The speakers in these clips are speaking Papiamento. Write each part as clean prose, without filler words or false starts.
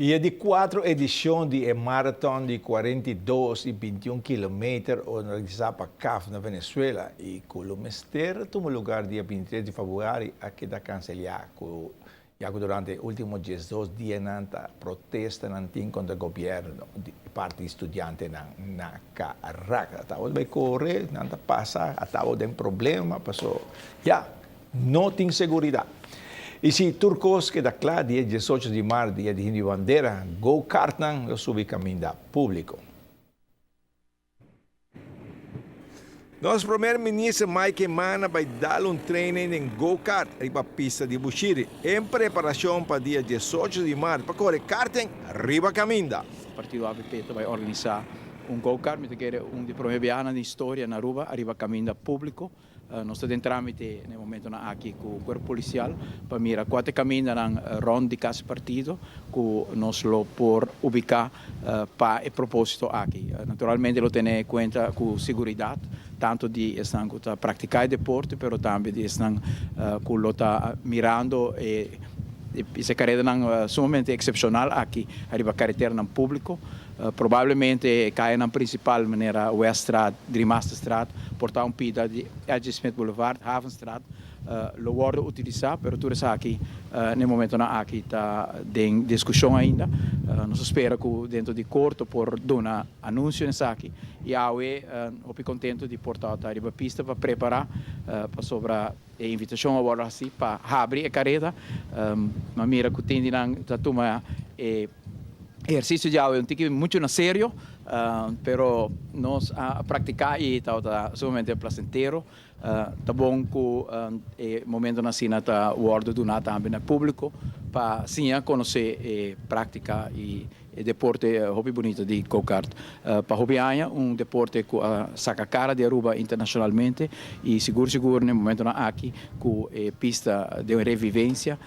Y e di cuatro edicion di e marathon di 42 y 21 kilometer organisa pa CAF na Venezuela y cu lo mester tuma lugar dia 23 di februari a keda cancela cu ya cu durante e ultimo 12 dianan ta protestanan tin contra gobierno di parti di studiantenan na Caracas. Tabata bay core, nan ta pasa, a tabata den problema paso ya no tin seguridad. Y si tur cos keda cla dia 18 di maart, dia di Himno di Bandera, go-kartnan lo subi caminda publico. Nos Promer Minister Mike Eman a bay dal un training den go-kart riba pista di Bushiri en preparacion pa dia 18 di maart pa core karting riba caminda. Partido avp ta bay organisa un go-kart, mi ta kere un di prome biahanan den historia na Aruba ariba caminda publico. Nos ta den trámite na e momentonan aki ku Kuerpo Polisial pa mira kua ta e kamindanan rònt di kas partido ku nos lo por ubiká pa e propósito aki. Naturalmente lo tene kuenta ku seguridat tantu di esnan ku ta praktiká e deporte pero tambe di esnan ku lo ta mirando e karedanan sumamente eksepshonal aki ariba kareteranan públiko. Probablemente e kayanan prinsipal manera Weststraat, Driemasterstraat, por ta un pida di Edgy Smith Boulevard, Havenstraat, lo wòrdu utilisá, pero tur esaki na e momentonan aki ta den diskushon ainda. Nos ta spera ku dentro di korto por duna anunsio na esaki i awe hopi kontentu di por ta riba pista pa prepará pasobra e invitashon a wòrdu hasi pa habri e kareda. Mi a mira ku tin di nan ta tuma e ehersisio di awe un tiki muchu na serio, pero nos a praktiká i tabata sumamente plasentero. Ta bon ku e momentonan asina ta wòrdu duná tambe na públiko pa siña konosé e práktika i e deporte hopi bunito di go-kart. Pa hopi aña un deporte ku a saka kara di Aruba internashonalmente i sigur sigur na e momentonan aki ku e pista den revivensia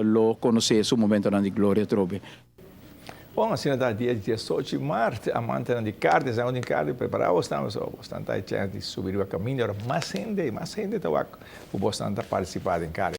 lo konosé su momentonan di gloria atrobe. Bon, asina ta dia 18 di maart, amantenan di kart, esnan ku tin kart, prepará bosnan pasobra bosnan ta e chèns di subi riba kaminda, ora mas hende, mas hende ta wak ku bosnan ta partisipá den kart.